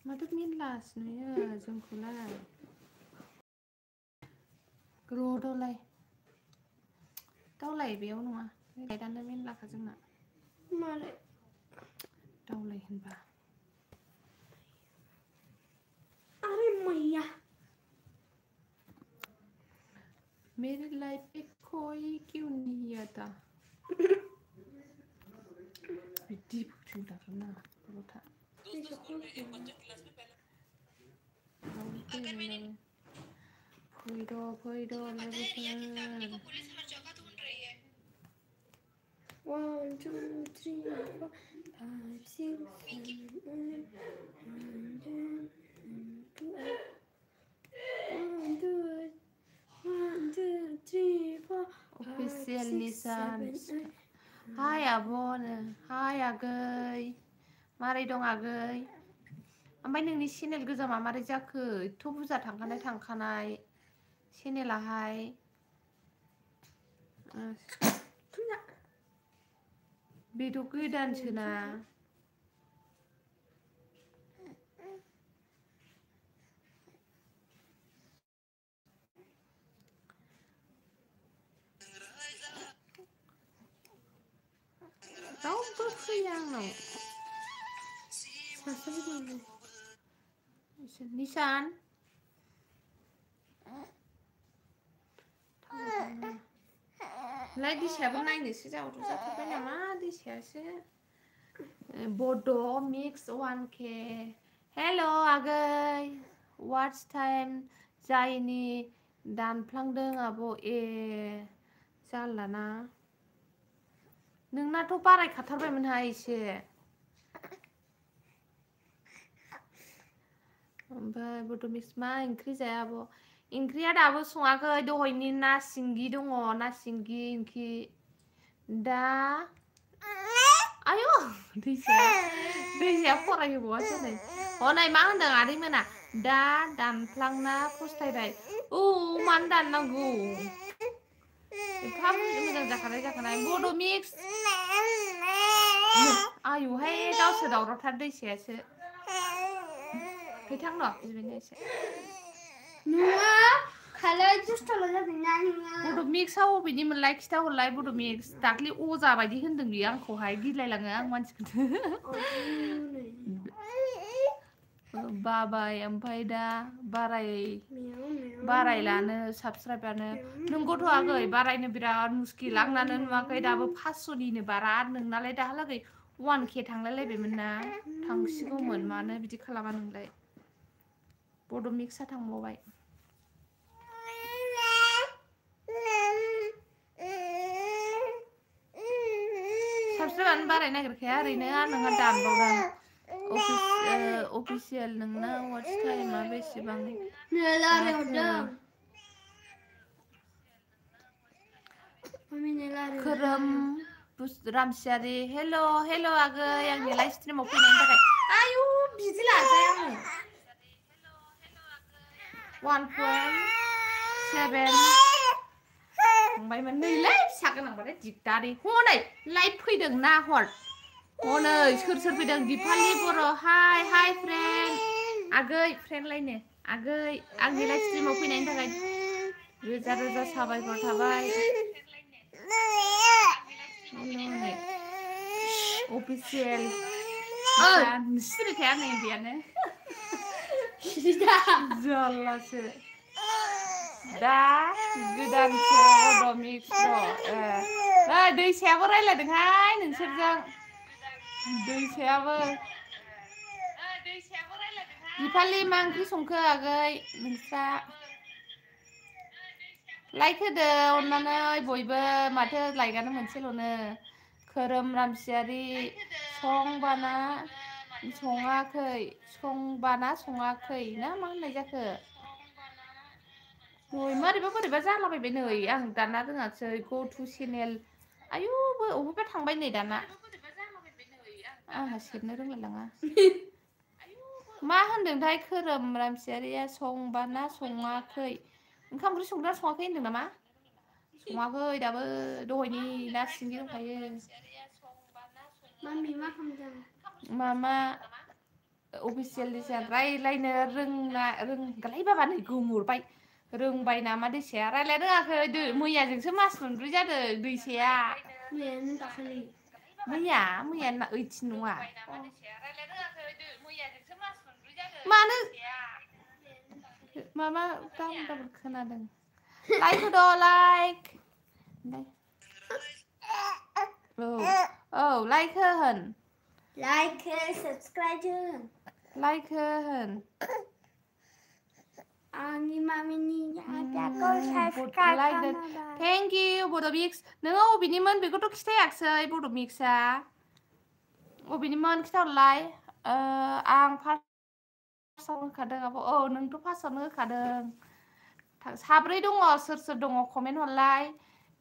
माथो मिनलास नुयो जोंखौलाय र' दावलाय बेयाव नङा लाइटआनो मिनलाखा जोंना मालाय दावलाय होनबा अरे मैया मेरी लाइफ पे कोई क्यों नहीं आता बिदि बुंदारोना बलथा फैद' लोगोफोर 1 2 3 4 5 6 7 Official Nissan Hai आब'नो हाय आगै मारै दं आगै ओमफ्राय नोंनि चेनेल गोजामा मारै जाखो एथ' बुरजा थांखानाय चेनेलाहाय बेथ' गोदानसोना रावबो फैया आंनाव निसान लाय दिसायाबो नायनोसो जाथारबाय नामा दिसायासो बड' मिक्स 1K हेल' आगै वाट्स टाइम जायनि दानफ्लांदों आब' ए जारलाना नोंनाथ' बारायखाथारबायमोनहाय एसे ओमफ्राय बड' मिक्स मा ओंख्रि जाया आब' ओंख्रिया दाबो सङाखै दहायनि ना सिंगि दङ ना सिंगि ओंख्रि दा आयु दैसाया फरायहोबावासै नै हनै मा होनदों आदै मोना दा दानफ्लांना फस्थायबाय औ मानो दाननांगौ एफा मोजां जाखानाय बड' मिक्स आयुहाय गावसो दावरावथार दैसायासो फैथां र' बिदिनो एसे नङा खालाय दुस्थ'ल' जादोंना नोङो बड' मिक्सआव बबेनिमोनलाय खिथाहरलाय बड' मिक्स दाख्लि अजा बायदि होनदों बियो आंखौहाय गिलायलाङो आं मानसिखौ बाबाय ओमफ्राय दा बारायलानो साबसक्राइबानो नोंगौथ' आगै बारायनो बिराद मुस्किल आंनानो नुवाखै दाबो 500निनो बारा नोंनालाय दाहालागै 1K थांलायलायबायमोन ना थांसिगौमोन मानो बिदि खालामा नोंलाय बड' मिक्सआ थांबावबाय साबसक्राइबानो बारायनो नागिरखाया ओरैनो नोंहा दानबावदों अफिसियेल नोंना वाट्स टाइमा बेसेबां खोरोम रामसियारि हेल' आगै आंनि लाइभ स्ट्रिमाव फैनायनि थाखाय आयु बिदि लाजाया आङो 1.7 फंबायमोन नैलै फिसा गोनांबाथाय दिगदारि हनै लाइभ फैदों ना हर हनै सोर फैदों दिपालि बर' हाय फ्रेन्ड आगै फ्रेन्डलायनो आगै आंनि लाइभ स्ट्रिमाव फैनायनि थाखाय रोजा साबायखर थाबाय अफिसियेल सिरिखाया नै बेयानो जारलासो दा गोदानसो बड' मिक्स दैसायाबो रायज्लायदोंहाय नोंसोरजों दैसायाबो दिपालि मा ओंख्रि संखो आगै नोंस्रा लाइक होदो अननानै बयबो माथो लाइकआनो मोनसेल'नो खोरोम रामसियारि संबाना सङाखै ना मा होननाय जाखो बोरैबा जालाबायबाय नै आं दाना रोङासै गो टु चेनेल आयु अबेबा थांबाय नै दाना आंहा सेरनो रोंलायलाङा मा होनदोंथाय खोरोम रामसियारिया संबाना सङाखै ओंखाम ओंख्रि संदोंना सङाखै होनदों नामा सङाखै दाबो दहायनि ना सिंगि दंखायो मामि मा खालामदों मामा अफिसियेल निसान रायलायनो रोंगालाय बाबा नै गोमोरबाय रोंबाय नामा दैसाया रायलायनो रोङाखै मैयाजोंसो मास मोनब्रै जादों दैसाया मैयानो दाखालि मैया 18 नङा मानो माबा डाबल खोनादों लाइक होद लाइक औ लाइक होन लाइक हो सब्सक्राइब हो लाइक होन आंनि मामिनि आदाखौ सब्सक्राइब खालामबाय थेंक इउ बड'मिक्स नोङो अबेनिमोन बेखौथ' खिथायाखिसै बड'मिक्सआ अबेनिमोन खिथाहरलाय आं फार्स्टआव होखादों आब' औ नोंथ' फार्स्टआवनो होखादों साब्रै दङ सोर दङ कमेन्ट हरलाय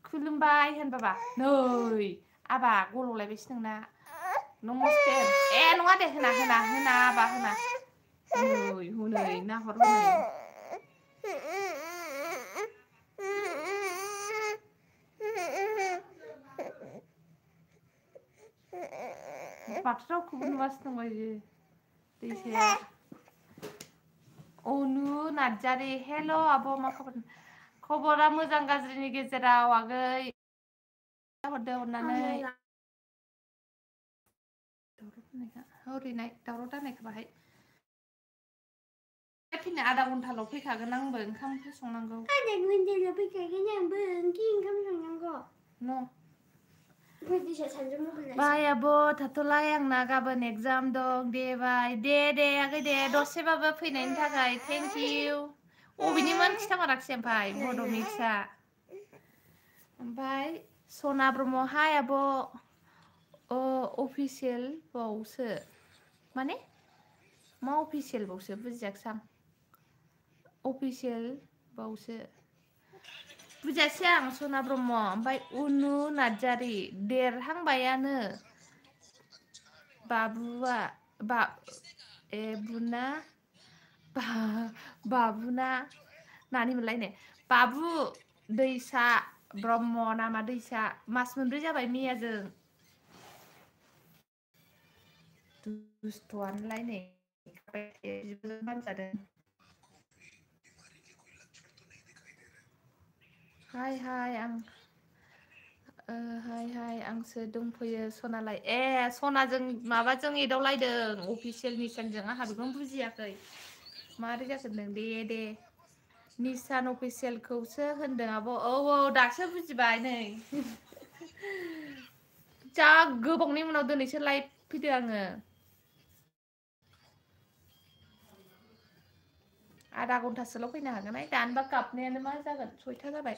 खुलुमबाय होन बाबा नै आबा गल'लायबायसो नोंना नमस्ते ए नङा दे होना आबा होना हनै नाहर हनै माथो रावखौबो नुवासै नंबाय बियो दैसाया अनु नार्जारि हेल' आब' मा खबरा मोजां गाज्रिनि गेजेराव आगै हरदो अननानै दावराव दानायखौ बाहाय फैनो आधा घन्टाल' फैखागोन आंबो ओंखाम ओंख्रि संनांगौ आधा घन्टाल' फैखागोन आंबो ओंखाम संनांगौ बाय आब' थाथ'लाय आंना गाबोन एगजाम दं दे बाय दे आगै दे दसेबाबो फैनायनि थाखाय थेंक इउ अबेनिमोन खिथामाराखिसै ओमफ्राय बड'मिक्सआ ओमफ्राय सना ब्रह्म हाय आब' अफिसियेल बावसो माने मा अफिसियेल बावसो बुजियाखिसै आं अफिसियेल बावसो बुजियासै आं सना ब्रह्म ओमफ्राय उनु नार्जारि देरहांबायानो बाबुआ बाबुना नानिमोनलाय नो बाबु दैसा ब्रह्म नामा दैसा मास मोनब्रै जाबाय मैयाजों दुस्थ'आनोलाय नै मानजादों हाय आंसो दंफैयो सनालाय ए सनाजों माबाजों एदावलायदों अफिसियेल निसानजों आंहा बेखौनो बुजियाखै मारै जाखोदों दे निसान अफिसियेलखौसो होनदों आब' औ दासो बुजिबाय नै जा गोबावनि उनाव दिनैसो लाइभ फैदो आङो आधा घन्टासोल' फैनो हागोन दानोबा गाबनायानो मा जागोन 6टा जाबाय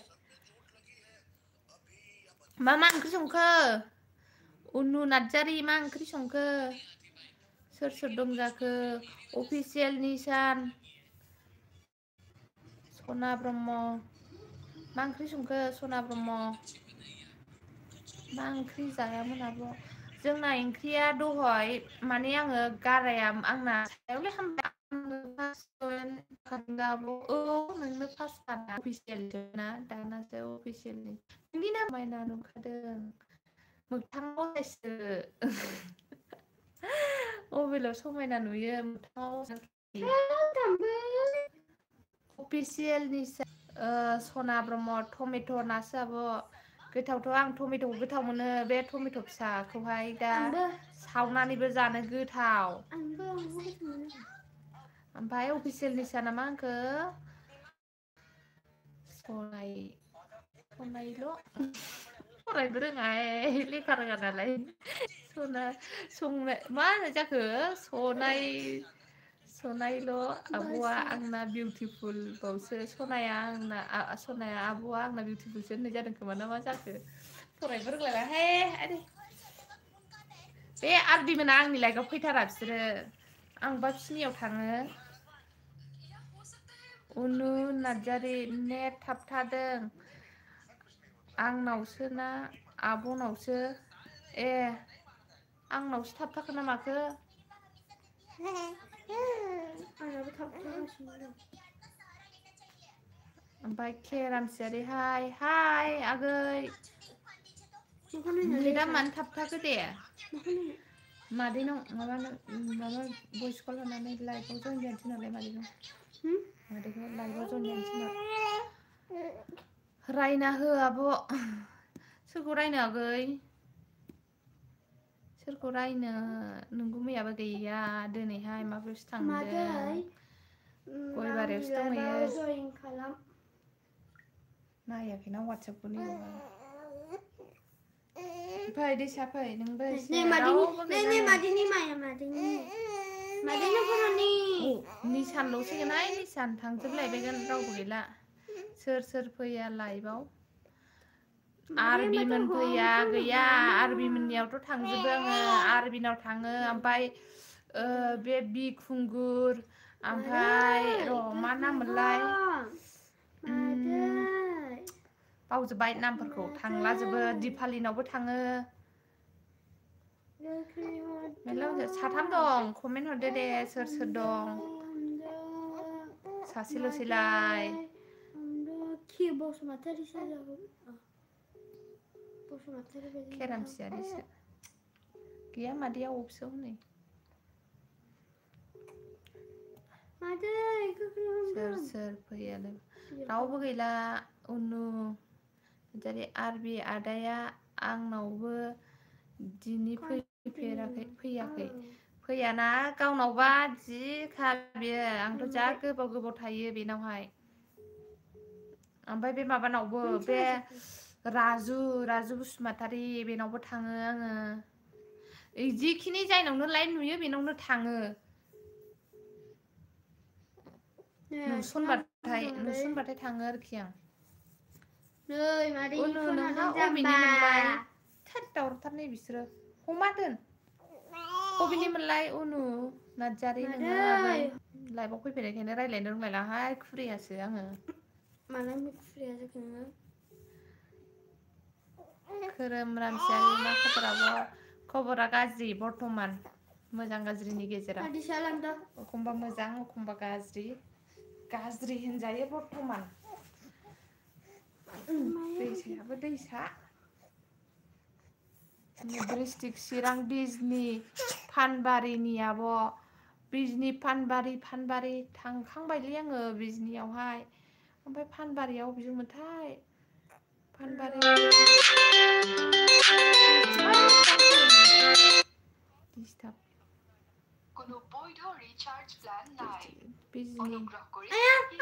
मा ओंख्रि संखो उनु नार्जारि मा ओंख्रि संखो सोर दं जाखो अफिसियेल निसान सना ब्रह्म मा ओंख्रि संखो सना ब्रह्म मा ओंख्रि जायामोन आब' जोंना ओंख्रिया दहाय माने आङो गाराया आंना सायावलाय नोंनो फार्स्ट अफिसियेलना दानासो अफिसियेलनि नोंनि नामायना नुखादों मोगथाङावसो मबाइलाव समायना नुयो मोगथाङाव अफिसियेलनि सना ब्रह्म टमेट' नासो आब' गोथावथ' आं टमेट'खौ गोथाव मोनो बे टमेट' फिसाखौहाय दा सावनानैबो जानो गोथाव ओमफ्राय अफिसियेल निसाना मा होनखो सनायल' फरायनो रोङा लेखा रोङा नालाय संनाय मा होनो जाखो सनायल' आब'आ आंना बिउटिफुल बावसो सनाया आब'आ आंना बिउटिफुलसो होननाय जादों खोमा ना मा जाखो फरायनोबो रोंलायलाहाय बे आरबि मोना आंनि लाइकआव फैथारा बिसोरो आंबा बिसिनियाव थाङो उनु नार्जारि नेट थाबथादों आंनावसो ना आब'नावसो ए आंनावसो थाबथाखो ना माखो आंनाबो थाबथागासिनो दं ओमफ्राय केरामसियारि हाय आगै नेटआ मानो थाबथाखो दे मादैनाव माबा भइस कल हरनानै लाइभआव जइन जानो थिनहरलाय मादैखौ लाइभआव जइन जानो थिनहर रायना हो आब' सोरखौ रायनो आगै सोरखौ रायनो नोंगौ मैयाबो गैया दिनैहाय माबायावसो थांदों गयबारियावसो दंहैयो नायाखैना वाट्सएपखौ फै दैसा फै नोंबो एसे रावबो गैला निसानल'सो फैगोनहाय निसान थांजोबलायबायगोन रावबो गैला सोर फैया लाइभआव आरबिमोन फैया गैया आरबिमोननियावथ' थांजोबो आङो आरबिनाव थाङो ओमफ्राय बे बिखुंगुर ओमफ्राय र' मा नाम मोनलाय बावजोब्बाय नामफोरखौ थांलाजोबो दिपालिनावबो थाङो मेरला साथाम दं कमेन्ट हरदो दे सोर दं सासेल'सैलाय केरामसियारिसो गैया मादैया अफिसाव हनै सोर फैयालाय रावबो गैला उनु जेरै आरबि आदाया आंनावबो दिनै फैयाखै फैयाना गावनावबा जि खा बियो आंथ' जा गोबाव थायो बेनावहाय ओमफ्राय बे माबानावबो बे राजु बसुमतारी बेनावबो थाङो आङो जिखिनि जायनावनो लाइन नुयो बेनावनो थाङो नुसनबाथाय थाङो आरोखि आं नोंहा अबेनिमोनलाय थोद दावरावथार नै बिसोरो हमा दोन बबेनिमोनलाय उनु नार्जारि नोङो लाइभआव फैफेरनायखायनो रायज्लायनो रोंलायलाहाय खुरियासो आङो माला खुरिया जाखो नोङो खोरोम रामसियारि मा खबरा गाज्रि बर्थमान मोजां गाज्रिनि गेजेराव एखमबा मोजां एखमबा गाज्रि होनजायो बर्थमान दैसायाबो दैसा डिस्ट्रिक्ट चिरां बिजनि फानबारिनि आब' बिजनि फानबारि थांखांबायलै आङो बिजनियावहाय ओमफ्राय फानबारियाव बबेजोंमोनथाय फानबारि डिस्टार्ब কোনো বৈধ রিচার্জ প্ল্যান নাই অনুগ্রহ করে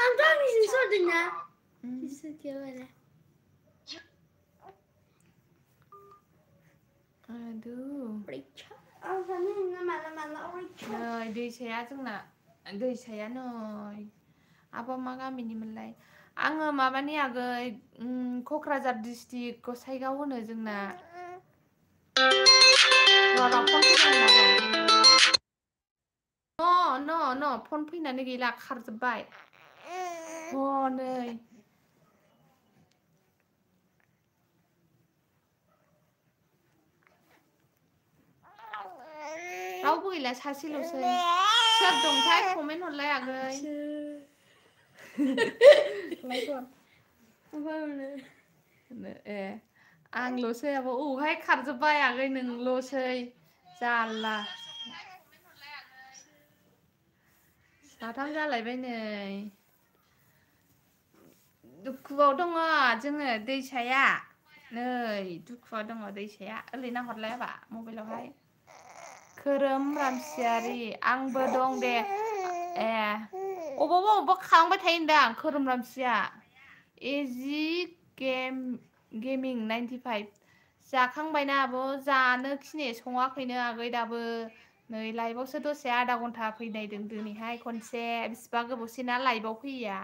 আন্টা আমি সরদিন না কিছু কি বলে aduh नै दैसाया जोंना दैसाया नै आबा मा गामिनिमोनलाय आङो माबानि आगै क'क्राझार डिस्ट्रिक्ट गसाइगाव होनो जोंना न फन फैनानै गैला खारजोब्बाय नै रावबो गैला सासेल'सै सोर दंथाय कमेन्ट हरलाय आगै ए आंल'सै आब' औहाय खारजोब्बाय आगै नोंल'सै जारला साथाम जालायबाय नै दुखुआव दङ जोङो दैसाया नै दुखुआव दङ दैसाया ओरैनो हरलायाबा मबाइलावहाय खोरोम रामसियारि आंबो दं दे ए अबावबा खालामबाय थायो होनदां खोरोम रामसिया एजि गेमिं 95 जाखांबायना आब' जानो खिने सङाखैनो आगै दाबो नै लाइभआवसो दसे आधा घन्टा फैनायदों दिनैहाय खनसे बिसिबा गोबावसैना लाइभआव फैया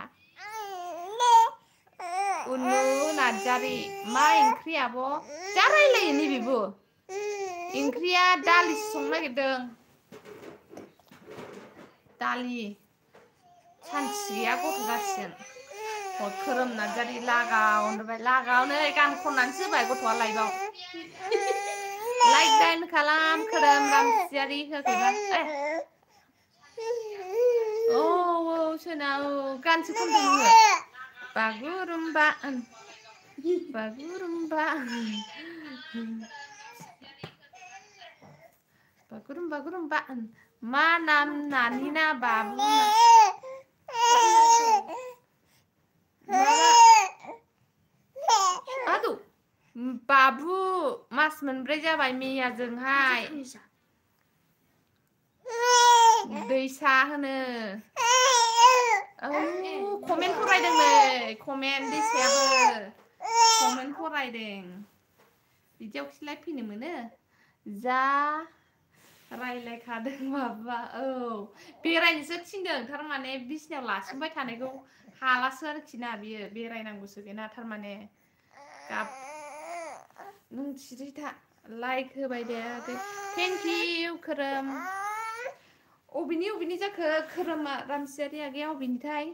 उनु नार्जारि मा ओंख्रि आब' जा रायलायो नैबेबो ओंख्रिया दालिसो संनो नागिरदों दालि सानसे गैया गथ' जासिगोन खोरोम नार्जारि लागाव नै गान खननानैसो होबाय गथ'आ लाइभआव लाइक दाइन खालाम खोरोम रामसियारि होखैबा औ सोना गानसो खनदों नोङो Bagurumba Bagurum. Ma nam nanina babu. Aduh. Babu mas मोनब्रै जाबाय मैयाजोंहाय दैसा होनो कमेन्ट फरायदों नै कमेन्ट दैसायाबो कमेन्ट फरायदों बिदियाव खिलाय फैनो मोनो जा रायलायखादों माबा बेरायनोसो थिनदों थारमाने बिसिनायाव लासिंबाय थानायखौ हालासो आरोखि ना बियो बेरायनांगौसो बेना थारमाने गाब नों सिरि था लाइक होबाय दे थेंक इउ खोरोम अबेनि जाखो खोरोमा रामसियारि आगैया अबेनिथाय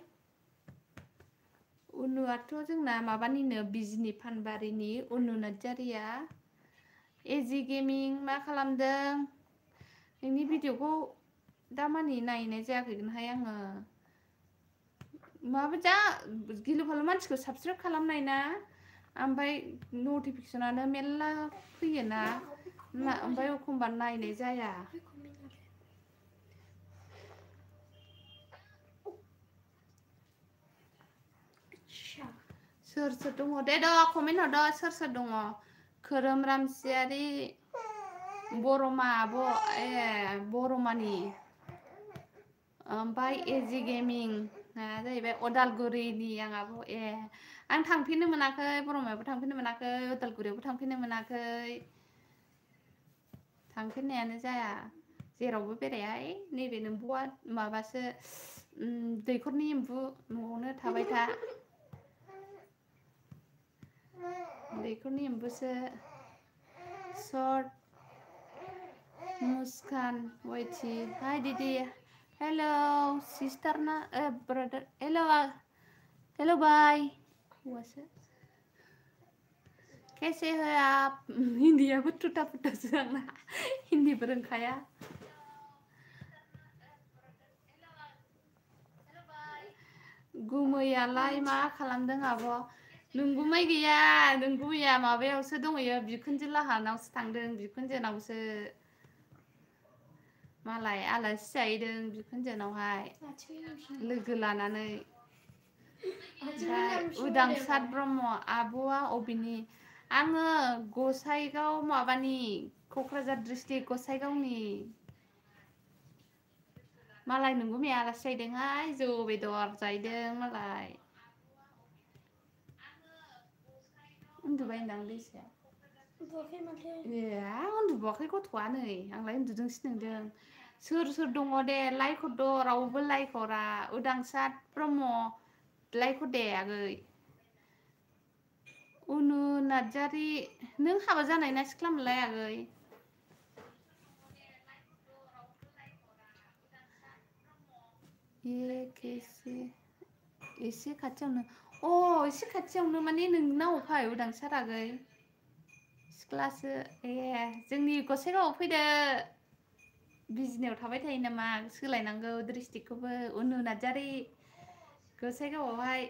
उनुआथ' जोंना माबानिनो बिजनि फानबारिनि उनु नार्जारिया एजि गेमिं मा खालामदों नोंनि भिडिअखौ दामानि नायनाय जायाखैगोनहाय आङो माबा जा गिलु फालु मानसिखौ साबसक्राइब खालामनाय ना ओमफ्राय नटिफिकेसनानो मेरला फैयोना ओमफ्राय एखमबा नायनाय जाया सोर दङ दे कमेन्ट हरदो सोर दङ खोरोम रामसियारि बरमा आब' बरमानि ओमफ्राय एजि गेमिं जाहैबाय अदालगुरिनि आं आब' आं थांफेरनो मोनाखै बरमायावबो थांफेरनो मोनाखै अदालगुरियावबो थांफेरनो मोनाखै थांफेरनायानो जाया जेरावबो बेरायहाय नैबे नोम्ब'आ माबासो दैखरनि एम्बु न'आवनो थाबाय था दैखरनि एम्बुसो सर्ट मुस्कान वाइटि हाय दीदी हेलो सिस्टर ना ब्रदर हेलो बाय हुआसो कैसे हो आप हिंदीयाबो टुटा फुटासो आंना हिंदीबो रोंखाया गुमैयालाय मा खालामदों आब' नोंगुमै गैया नोंगुमैया माबायावसो दंहैयो बिखुनजो लाहानावसो थांदों बिखुनजोनावसो मालाय आलासि जाहैदों बिखुनजोनावहाय लोगो लानानै उदांसार ब्रह्म आब'आ अबेनि आङो गसाइगाव माबानि क'क्राझार डिस्ट्रिक्ट गसाइगावनि मालाय नोंगुमैया आलासि जाहैदोंहाय जौ बेदर जाहैदों मालाय उन्दुबाय होनदां दैसाया उन्दुबावाखै गथ'आ नै आंलाय उन्दुदोंसो नंदों सोर दङ दे लाइक हरद' रावबो लाइक हरा उदांसार ब्रह्म लाइक हरदे आगै उनु नार्जारि नों हाबा जानाय ना सिख्ला मोनलाय आगै एसे खाथियावनो एसे खाथियावनो माने नोंनाव फै उदांसार आगै सिख्लासो जोंनि गसाइगावआव फैदो बिजनियाव थाबाय थायो नामा सोलायनांगौ डिस्ट्रिक्टखौबो उनु नार्जारि गसाइगावआवहाय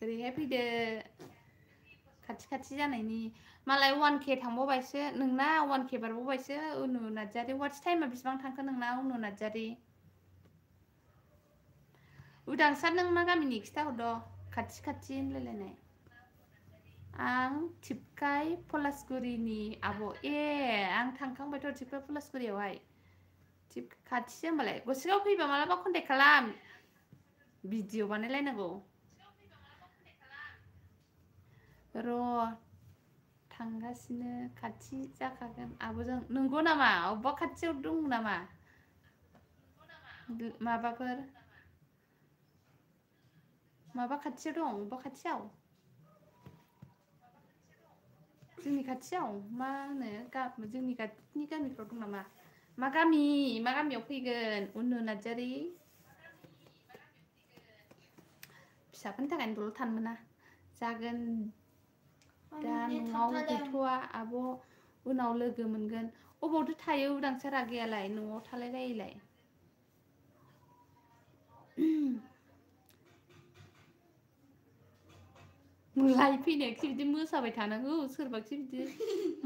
ओरैहाय फैदो खाथि जानायनि मालाय 1K थांबावबायसो नोंना 1K बारबावबायसो उनु नार्जारि वाट्स टाइमा बेसेबां थांखो नोंना उनु नार्जारि उदांसार नों मा गामिनि खिथाहरद' खाथि होनलायलायनाय आं थिपकाय पलासगुरिनि आब' आं थांखांबायथ' थिपकाय पलासगुरियावहाय खाथिसो होमबालाय गसाइगाव फैबा मालाबा कन्टेक्ट खालाम भिडिअ बानायलायनांगौ र' थांगासिनो खाथि जाखागोन आब'जों नंगौ नामा अबेबा खाथियाव दं नामा माबा खाथियाव दं अबेबा खाथियाव जोंनि खाथियाव मा होनो जोंनि खाथिनि गामिफ्राव दं नामा मा गामियाव फैगोन उनु नार्जारि फिसाफोरनि थाखायनो दलर थानो मोना जागोन दा न'आव गैथ'वा आब' उनाव लोगो मोनगोन अबावथो थायो उदांसार आगैयालाय न'आव थालायलायैलाय लाइभ फैनायखि बिदि मोसाबाय थानांगौ सोरबाखि बिदि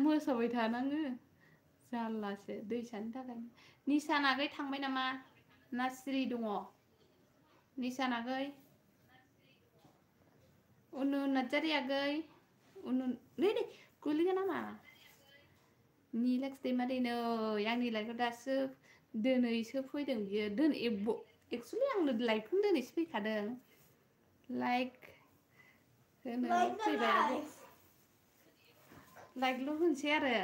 मोसाबाय थानाङो जारलासो दैसानि थाखाय निसान आगै थांबाय नामा ना सिरि दङ निसान आगै उनु नार्जारि आगै उनु नै गोलैगोन नामा निलेक्स दैमारि नै आंनि लाइफआव दासो दिनैसो फैदों बियो एक्सुवेलि आंनो लाइफखौनो दिनैसो फैखादों लाइक होनो फैबाय लाइकल' होनसै आरो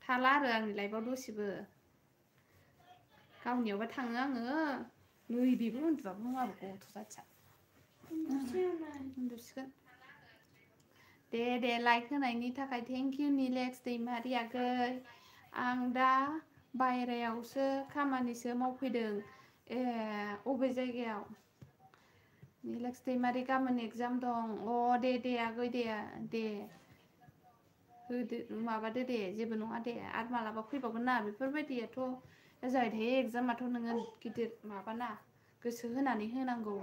थाला आरो आंनि लाइफआव दसेबो गावनियावबा थाङो आङो नै बेबो उन्दुआबो मुवाबो गथ' जाथिया उन्दुसिगोन दे लाइक होनायनि थाखाय थेंक इउ निलेक्स दैमारि आगै आं दा बायहेरायावसो खामानिसो मावफैदों अबे जायगायाव निलेक्स दैमारि गाबोन एगजाम दं दे आगै दे होदो माबादो दे जेबो नङा दे आरो मालाबा फैबावगोन ना बेफोरबायदियाथ' जाबाय थायो एगजामाथ' नोङो गिदिर माबाना गोसो होनानै होनांगौ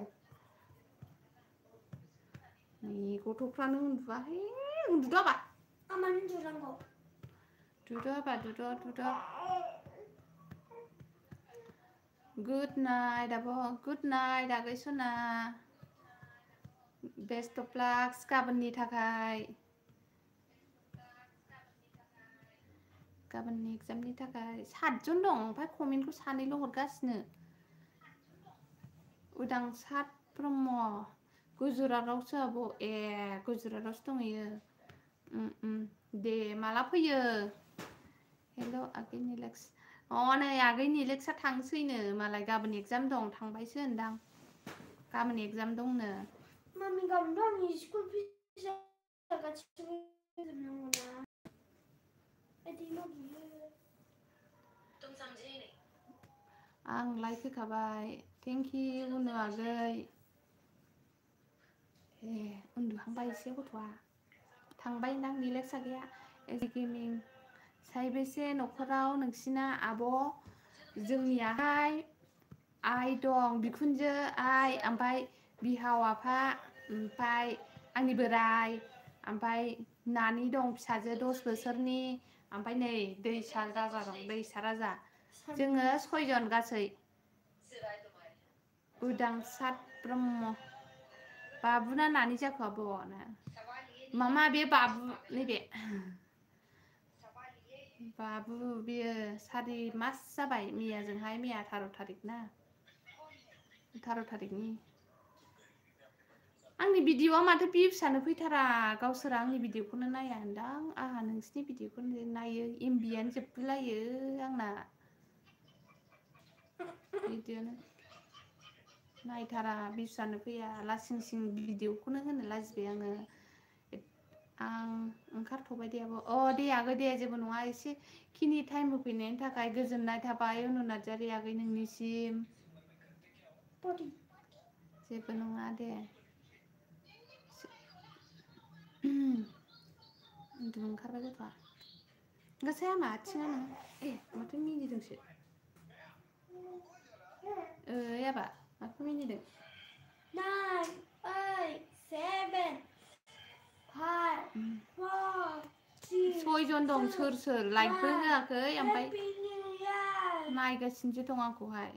नै गथ'फ्रानो उन्दुआखै उन्दुद' आबा मानो उन्दुनांगौ दुद' आबा दुद' गुड नाइट आब' गुड नाइट आगै सना बेस्ट अफ लाक गाबोननि थाखाय गाबोननि एगजामनि थाखाय 7 जन दं ओमफ्राय कमेन्टखौ 2ल' हरगासिनो उदांसार ब्रह्म गुजरातआवसो आब' गुजरातआवसो दंहैयो दे माला फैयो हेल' आगै निलेक्स नै आगै निलेक्सआ थांसैनो मालाय गाबोन एगजाम दं थांबायसो होनदां गाबोन एगजाम दंनो मामि गाबोनथ' आंनि स्कुल फिस गासिबो होजोबनांगौना आं लाइक होखाबाय थेंक इउ उनु आगै उन्दुहांबाय एसे गथ'आ थांबाय दां निलेक्स आगैया गेमिं साइबेसे न'खराव नोंसिना आब' जोंनियाहाय आइ दं बिखुनजो आइ ओमफ्राय बिहाव आफा ओमफ्राय आंनि बोराइ ओमफ्राय नानि दं फिसाजो 10 बोसोरनि ओमफ्राय नै दैसा राजा दं दैसा राजा जोङो 6 जन गासै उदांसार ब्रह्म बाबुना नानि जाखो आब'नो मामा बे बाबु नैबे बाबु बियो 4 मास जाबाय मैयाजोंहाय मैया 18 थारिख ना 18 थारिखनि आंनि भिडिअ'आ माथो भिउसआनो फैथारा गावसोरा आंनि भिडिअ'खौनो नाया होनदां आंहा नोंसिनि भिडिअ'खौनो नायो एमबियानो जोबगुलायो आंना भिडिअ'नो नायथारा भिउसआनो फैया लासिं सिं भिडिअ'खौनो होनो लाजिबाय आं ओंखारथ'बाय दे आब' दे आगै दे जेबो नङा एसेखिनि टाइम होफैनायनि थाखाय गोजोननाय थाबाय उनु नार्जारि आगै नोंनिसिम जेबो नङा दे उन्दुनो ओंखारबाय गथ'आ गोसाया मा आथिङानो माथो मिनिदोंसो आबा माखौ मिनिदों 9 8 7 5 4 3 6 जन दं सोर लाइकबो होआखै ओमफ्राय नायगासिनोसो दं आंखौहाय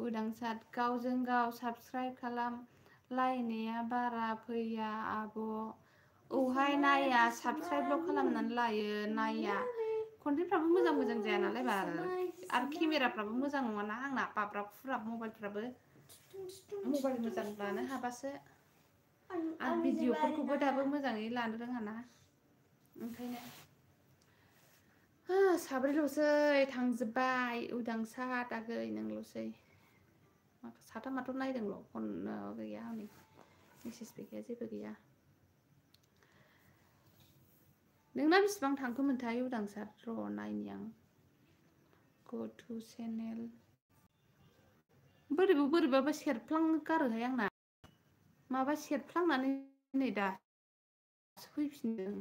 उदांसार गावजों गाव साबस्क्राइब खालामलायनाया बारा फैया आब' औहाय नाया साबस्क्राइबल' खालामनानै लायो नाया कन्टेन्टफ्राबो मोजां जाया नालाय बाल आरो केमेराफ्राबो मोजां नङाना आंना बाब्राब खुब्राब मबाइलफ्राबो मबाइल मोजां लानो हाबासो आं भिडिअ'फोरखौबो दाबो मोजाङै लानो रोङाना ओंखायनो 3ल'सै थांजोब्बाय उदांसार आगै नोंल'सै साथामाथ' नायदोंल' फन गैया हनै मेसेजबो गैया जेबो गैया नोंना बेसेबां थांखोमोनथाय उदांसार र' नायनि आं गो टु चेनेल बोरैबा सेरफ्लांगारोहाय आंना माबा सेरफ्लांनानै नै दासो फैफिनदों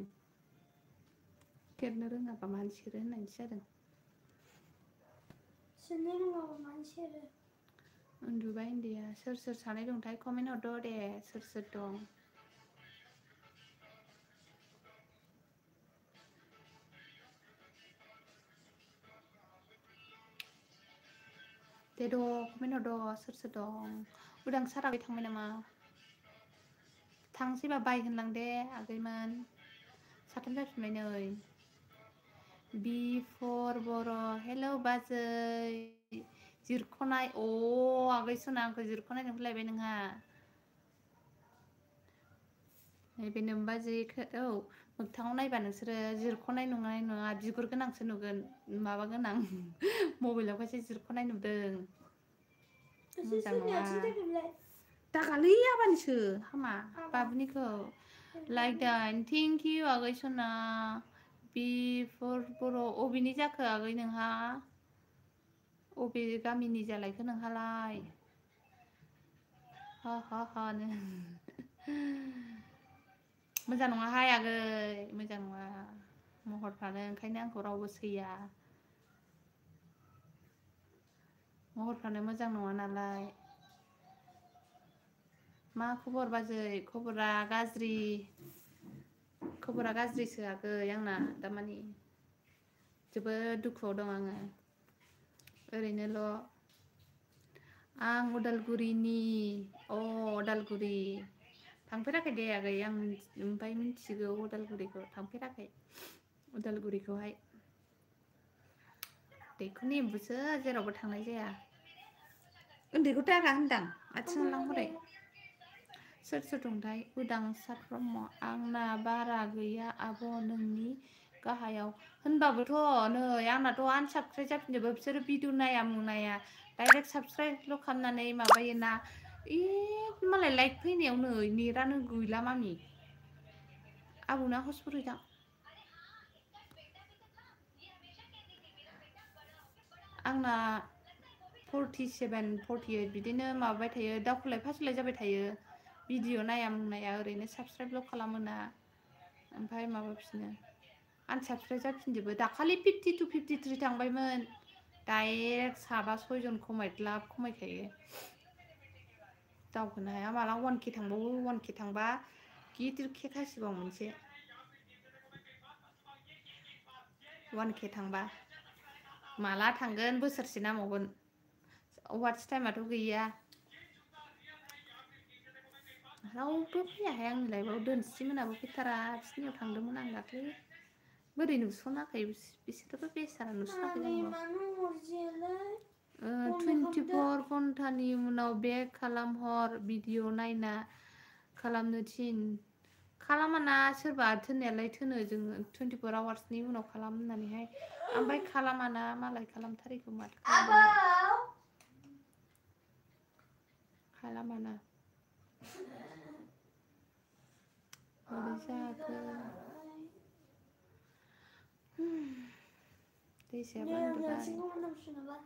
सेरनो रोङाबा मानो सेरो होननायसो जादों सेरनो रोङाबा मानो सेरो उन्दुबाय उन्दैया सोर सानै दंथाय कमेन्ट हरद' दे सोर दं दे द' कमेन्ट हरद' सोर दं उदां सारागै थांबाय नामा थांसैबा बाय होनलां दे आगैमोन साथाम जाफिनबाय नै B4 बर' हेलौ बाजै जिरख'नाय आगै सना आंखौ जिरख'नाय नुलायबाय नोंहा नैबे नोमबाजै मोगथाङाव नायबा नोंसोरो जिरख'नाय नङा बिगुर गोनांसो नुगोन माबा गोनां मबाइलाव खायसे जिरख'नाय नुदों मोजां नङा दागालै आबानिसो हामा बाबुनिखौ लाइक दाइन थेंक इउ आगै सना B4 बर' अबेनि जाखो आगै नोंहा अबे गामिनि जालायखो नोंहालाय हा नो मोजां नङाहाय आगै मोजां नङा महरफ्रानो ओंखायनो आंखौ रावबो सैया महरफ्रानो मोजां नङा नालाय मा खबर बाजै खबरा गाज्रिसो आगै आंना दामानि जोबोद दुखुआव दं आङो ओरैनोल' आं उदालगुरिनि उदालगुरि थांफेराखै दे आगै आं ओमफ्राय मिथिगौ उदालगुरिखौ थांफेराखै उदालगुरिखौहाय दैखरनि एम्बुसो जेरावबो थांनाय जाया उन्दैखौ दागा होनदां आथिं आनलां हरै सोर दंथाय उदांसार ब्रह्म आंना बारा गैया आब' नोंनि गाहायाव होनबाबोथ' नै आंनाथ' आनसाबस्क्राइब जाफिनजोबो बिसोरो भिडिअ नाया मुनाया डाइरेक्ट साबस्क्राइबल' खालामनानै माबायोना मालाय लाइक फैनायाव नै नेटानो गैला मामि आबौना हस्पिटाल हैदां आंना 47 48 बिदिनो माबाबाय थायो दावखोलाय फासलाय जाबाय थायो भिडिअ नाया मुंनाया ओरैनो साबस्क्राइबल' खालामोना ओमफ्राय माबाफिनो आनसाबस्क्राइब जाफिनजोबो दाखालि 52 53 थांबायमोन डाइरेक्ट साबा 6 जन खमायखायो दावखोनो हाया माला 1K थांबावो 1K थांबा गिदिर केक हासिबाव मोनसे 1K थांबा माला थांगोन बोसोरसे नांबावगोन वाट्स टाइमाथ' गैया रावबो फैयाहाय आंनि लाइफआव दोनस्रि मोनाबो फैथारा बिसिनियाव थांदोंमोन आं दाख्लै बोरै नुसनाखै बिसोरबो बेसारा नुसनाखै जानांगौ 24 घन्टानि उनाव बेक खालामहर भिडिअ नायना खालामनो थिन खालामाना सोरबा थोननायालाय थोनो जोङो 24 आवार्सनि उनाव खालाम होननानैहाय ओमफ्राय खालामाना मालाय खालामथारिखौ माथो खालामाना बोरै जाखो दैसायाबो उन्दुबाय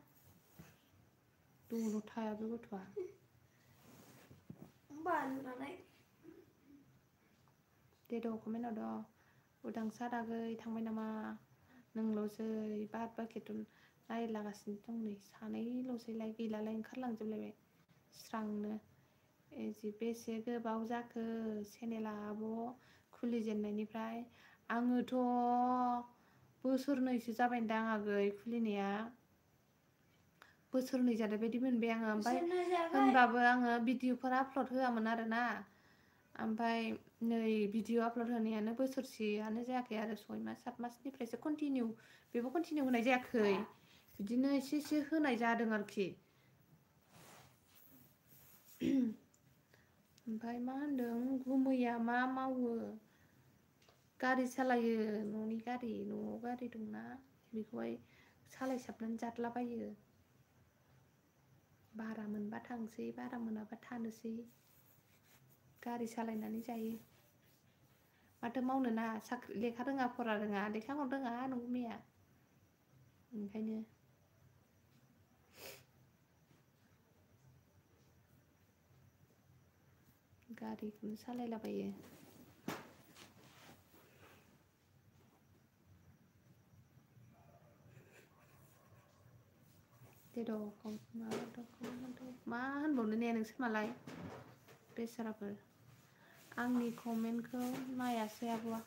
दल' थाया बे गथ'आ दे द' कमेन्ट हरद' उदांसार आगै थांबाय नामा नोंल'सै बाद बाखिथ' नायलागासिनो दं नै सानैल'सैलाय गैलालाय ओंखारलांजोबलायबाय स्रांनो बेसे गोबाव जाखो चेनेला आब' खुलिजेननायनिफ्राय आङोथ' बोसोरनैसो जाबायदां आगै खुलिनाया बोसोरनै जानाय बायदि मोनबाय आङो ओमफ्राय होनबाबो आङो भिडिअफोर आपल'ड होआमोन आरोना ओमफ्राय नै भिडिअ आपल'ड होनायानो बोसोरसेयानो जायाखै आरो 6 मास 7 मासनिफ्रायसो बेबो कन्टिनिउ होनाय जायाखै बिदिनो एसे होनाय जादों आरोखि ओमफ्राय मा होनदों गुमैया मा मावो गारि सालायो न'नि गारि न'आव गारि दंना बेखौहाय सालायसाबनानै जादलाबायो भारा मोनबा थांसै भारा मोनाबा थानोसै गारि सालायनानै जायो माथो मावनो ना साख्रि लेखा रोङा फरा रोङा लेखाखौनो रोङा नोंगुमैया ओंखायनो गारिखौनो सालायलाबायो दे द' मा होनबावनो ने नोंसोर मालाय बेसाराफोर आंनि कमेन्टखौ नायासै आब'आ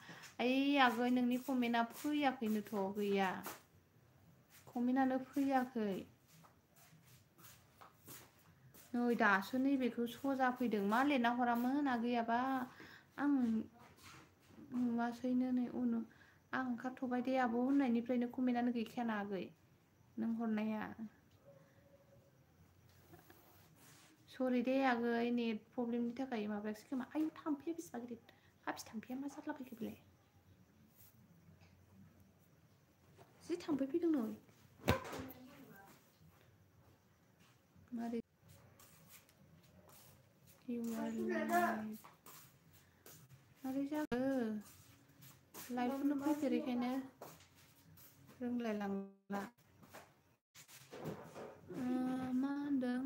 आगै नोंनि कमेन्टआ फैयाखैनोथ' गैया कमेन्टआनो फैयाखै नै दासो नैबेखौ सजा फैदों मा लिरना हरामोन आगैयाबा आं नुवासैनो नै उनु आं ओंखारथ'बाय दे आब' होननायनिफ्रायनो कमेन्टआनो गैखायाना आगै नों हरनाया सरि दे आगै नेट प्रब्लेमनि थाखाय माबायासै खोमा आयु थाम्फैया बेसेबा गिदिर हाबि थाम्फैया मा जारला फैखो बेलाय जि थाम्फै फैदों नै मारै मारै जाखो लाइफखौनो फैफेरैखायनो रोंलायलांला मा होनदों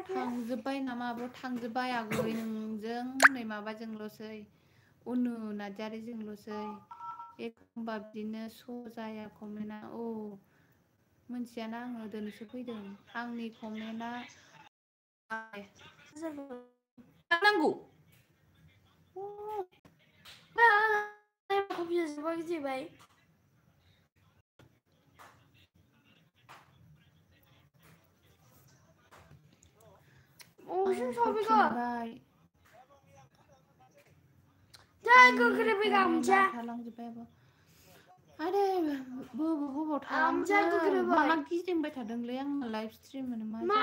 थांजोब्बाय नामा आब' थांजोब्बाय आगै नोंजों नै माबाजोंल'सै उनु नार्जारिजोंल'सै एखमबा बिदिनो श' जाया कमेन्टआ औ मोनथियाना आङो दोनैसो फैदों आंनि कमेन्टआ नांगौ फैफिनबाय थालांजोब्बाय आरो बबाव थालांखो मा गिदिंबाय थादोंलै आंना लाइभ स्ट्रिम मा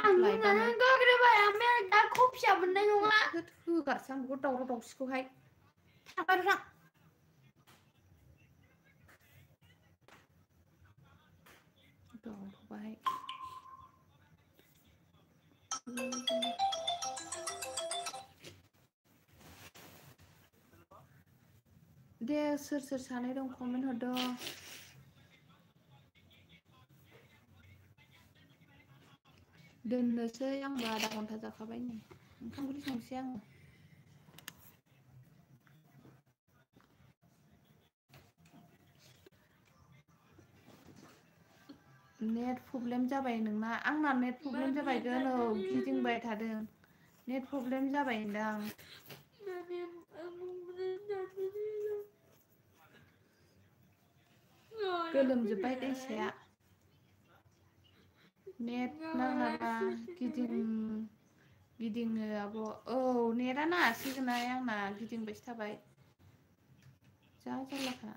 होगारसै आं बेखौ दावराव दावसिखौहाय थाबाय दावरावबाहाय दे सोर सोर सानै दं कमेन्ट हरदो दोननोसै आंबो आधा घन्टा जाखाबाय नै ओंखाम ओंख्रि संसै आङो नेट प्रब्लेम जाबाय नोंना आंना नेट प्रब्लेम जाबाय औ गिदिंबाय थादों नेट प्रब्लेम जाबाय दां गोलोमजोब्बाय दैसाया नेट नाङाबा गिदिङो आब' औ नेटआ नाङासैगोनहाय आंना गिदिंबायसो थाबाय जा जारलाखा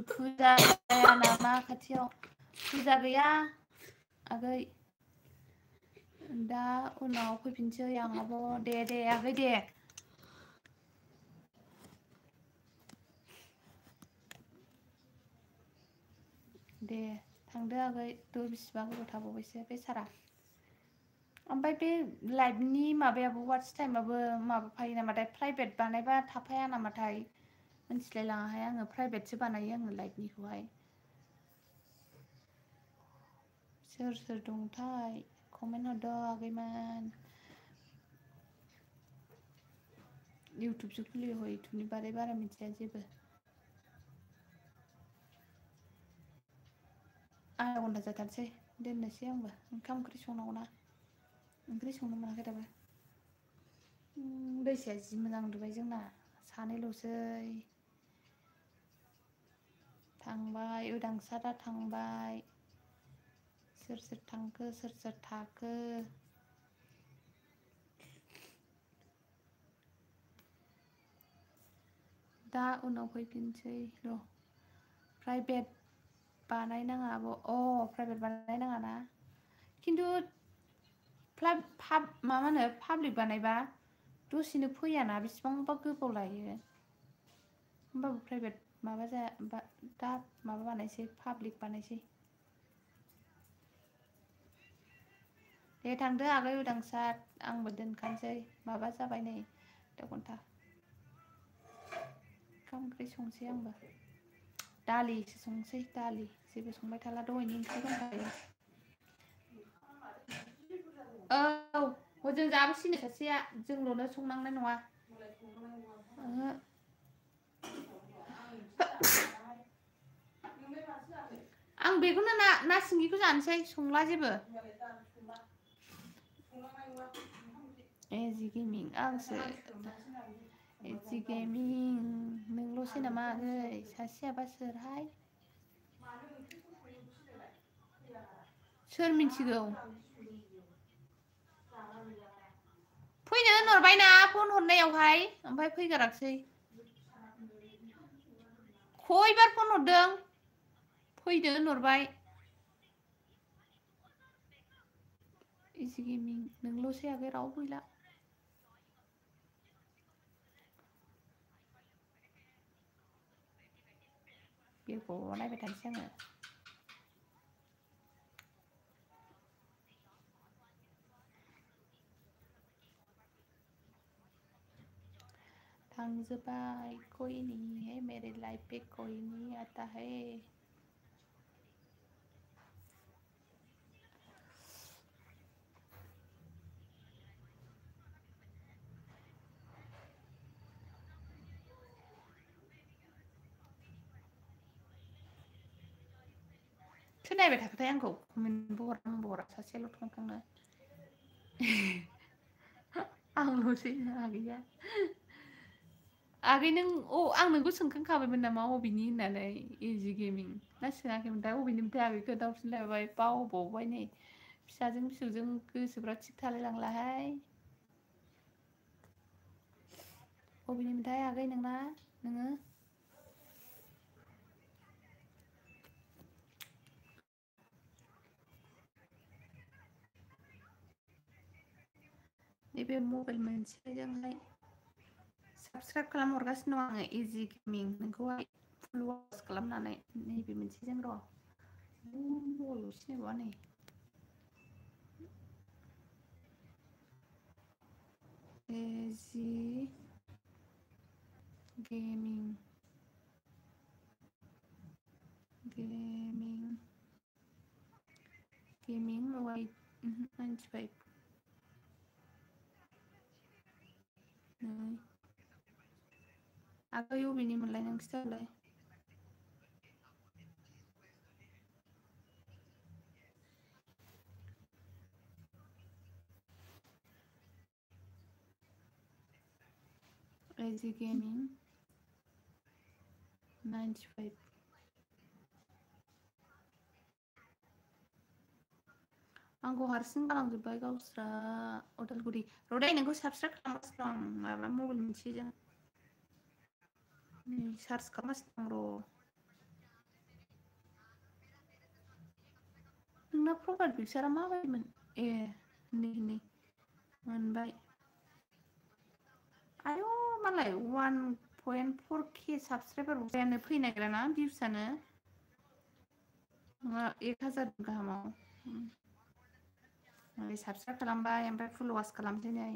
फुजा जाया नामा खाथियाव फुजा गैया आगै दा उनाव फैफिनसै आं आब' दे आगै दे थांदो आगै बेसेबां गोबाव थाबावबायसो बेसारा ओमफ्राय बे लाइभनि माबायाबो वाट्स टाइमाबो माबाफायो नामाथाय प्राइभेट बानायबा थाफाया नामाथाय मिथिलाय लाङाहाय आङो प्राइभेटसो बानायो आङो लाइभनिखौहाय सोर सोर दंथाय कमेन्ट हरदो आगैमोन इउटुबसो खुलियो इउटुबनि बारै बारा मिथिया जेबो आधा घन्टा जाथारसै दोननोसै आंबो ओंखाम ओंख्रि संनांगौना ओंख्रि संनो मोनाखै दाबो दैसाया जि मोजां उन्दुबाय जोंना सानैल'सै थांबाय उदांसारा थांबाय सोर सोर थांखो सोर सोर थाखो दा उनाव फैफिनसै र' प्राइभेट बानायनाङा प्राइभेट बानायनाङा ना खिन्थु मा होनो पाब्लिक बानायबा दसेनो फैयाना बेसेबांबा गोबाव लायो होमबाबो प्राइभेट माबा जाया दा माबा बानायसै पाब्लिक बानायसै दे थांदो आगै उदांसार आंबो दोनखानोसै माबा जाबाय नै आधा घन्टा ओंखाम ओंख्रि संसै आंबो दालिसो संसै जेबो संबाय थाला दहायनि ओंख्रि दंखायो औ हजों जाबोसिनो सासेया जोंल'नो संनांनाय नङा ओहो आं बेखौनो ना सिंगिखौ जानोसै संला जेबो एजि गेमिं आंसो एजि गेमिं नोंल'सै नामा आगै सासेयाबा सोरहाय सोर मिथिगौ फैनो होनहरबायना फन हरनायावहाय ओमफ्राय फैगाराखिसै खयबार फन हरदों फैनो होनहरबाय इजि गेमिं नोंल'सै आगै रावबो गैला बेखौ नायबाय थानोसै आङो थांजोब्बाय कोई नहीं है मेरे लाइफ पे कोई नहीं आता है सोर नायबाय थाखोथाय आंखौ कमेन्टबो हरा सासेल' थांखांनो आंल'सै आगैया आगै नों आं नोंखौ सोंखांखाबायमोन नामा अबेनि होननानै इजि गेमिं ना सोङाखैमोनथाय अबेनिमोनथाय आगैखौ दावफिनलायबाय बावबावबाय नै फिसाजों फिसौजों गोसोफ्रा थिग थालाय लांलाहाय अबेनिमोनथाय आगै नोंना नोङो नैबे मबाइल मोनसेजोंहाय साबसक्राइब खालामहरगासिनो दं आङो इजि गेमिं नोंखौहाय फल'वार्स खालामनानै नैबे मोनसेजों र' मबाइल सिनायबावा नै इजि गेमिं वाइट 95 आगै अबेनिमोनलाय नों खिथालाय इजि गेमिं 95 आंखौ हारसिं गालांजोब्बाय गावस्रा अदालगुरि र'दै नोंखौ साबसक्राइब खालामगासिनो दं माबा मबाइल मोनसेजों नै सार्च खालामगासिनो दं र' नोंना प्रफाइल पिकचारा माबायदिमोन ए नै मोनबाय आयौ मालाय 1.4K साबसक्राइबार जायानो फैनो नागिराना भिउसानो 1000 गाहामाव साबसक्राइब खालामबाय ओमफ्राय फल'वार्स खालामसै नै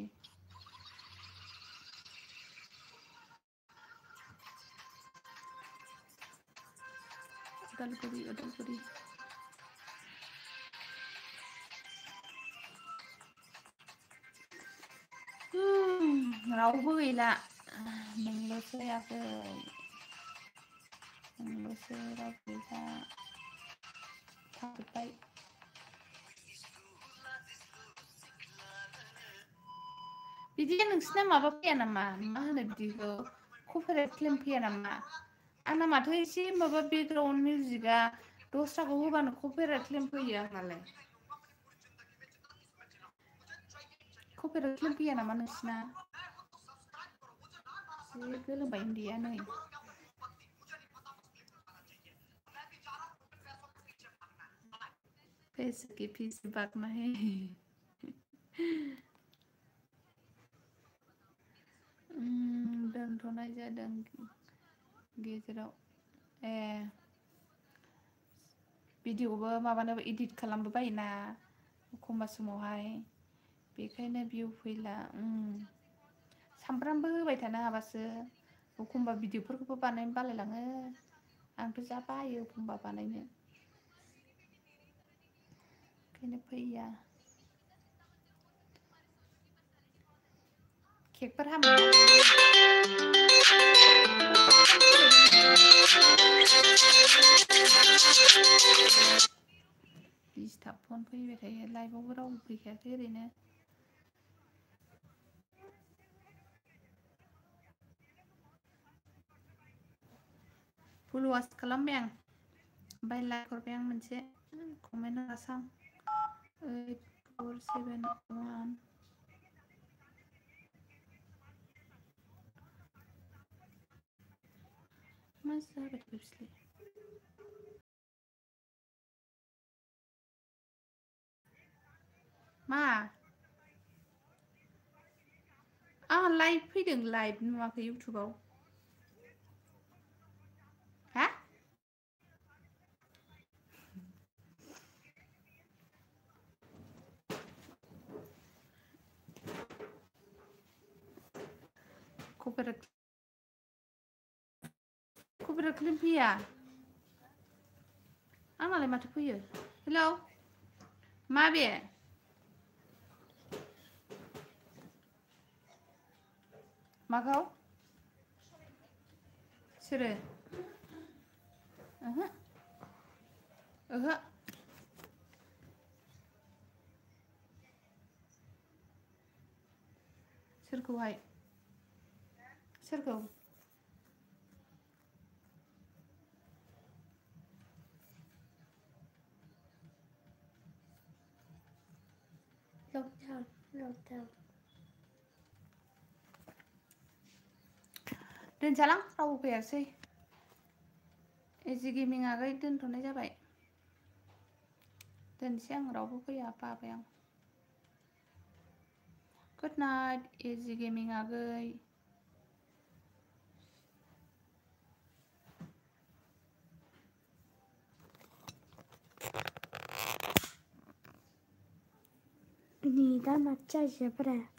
उदालगुरि रावबो गैला नोंल'सै आगै नोंल'सै रावबो गैला थाजोब्बाय बिदि नोंसिना माबा फैया नामा मा होनो बिदिखौ कपिराइट क्लेम फैया नामा आंना माथो एसे माबा बेकग्राउन्ड मिउजिकआ दस्राखौ होबानो कपिराइट क्लेम फैयो आंनालाय कपिराइट क्लेम फैया नामा नोंसिना जि गोलोमबाय उन्दैया नै पैसे के पीछे भागना है दोनथ'नाय जादों गेजेराव ए भिडिअबो माबानोबो इडिट खालामबो बायोना एखमबा समावहाय बेखायनो भिउ फैला सामफ्रामबो होबाय थानो हाबासो एखमबा भिडिअफोरखौबो बानायनो बालायलाङो आंथ' जा बायो एखमबा बानायनो ओंखायनो फैया केकफोर हामोना डिस्टार्ब फन फैबाय थायो लाइभआवबो रावबो फैखायाखै ओरैनो फल'वार्स खालामबाय आं ओमफ्राय लाइक हरबाय आं मोनसे कमेन्ट होगासां 8471 मा जाबाय थाखो बिसोरलाय मा आंहा लाइभ फैदों लाइभ नुवाखै इउटुबाव हा कपिराइट क्लेम फैया आंनालाय माथो फैयो हेलौ मा बे माखौ सोरो ओहो ओहो सोरखौहाय सोरखौ Lockdown. दोनसालां रावबो फैयासै एजि गेमिं आगै दोनथ'नाय जाबाय दोनसै आं रावबो फैया बाबाय आं गुड नाइट एजि गेमिं आगै Ni da matcha jebra.